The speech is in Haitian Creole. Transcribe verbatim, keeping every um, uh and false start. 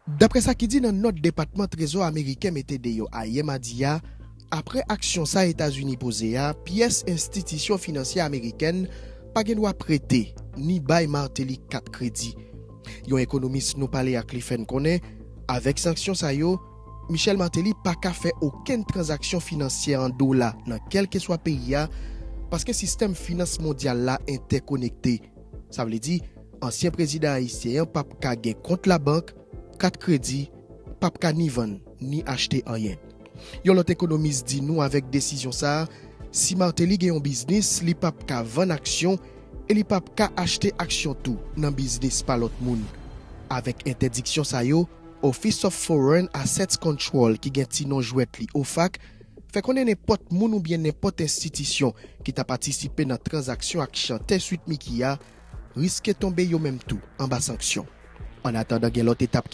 Daprè sa ki di nan nòt Depatman Trezò ameriken mete deyò ayè madi a, apre aksyon sa Etazini poze a, pyès enstitisyon finansyè amerikèn pa gen dwa prete ni bay Martelly kat kredi. Yon ekonomis nou pale ak li fè n konnen, avèk sanksyon sa yo, Michel Martelly pa ka fè okenn tranzaksyon finansyè an dola nan kèlkeswa peyi a, paske sistèm finans mondyal la entèkonekte. Sa vle di, ansyen prezidan ayisyen an p ap ka gen kont labank, kat kredi, p ap ka ni vann, ni achte anyen. Yon lòt ekonomis di nou avèk desizyon sa a, si Martelly gen yon biznis, li p ap ka vann aksyon e li p ap ka achte aksyon tou nan biznis pa lòt moun. Avèk entèdiksyon sa yo, Office of Foreign Assets Control, ki gen ti non jwèt li OFAC, fè konnen nenpòt moun oubyen nenpòt enstitisyon ki ta patisipe nan tranzaksyon ak chantè Sweet Micky a riske tonbe yo menm tou anba sanksyon. Annatandan gen lòt etap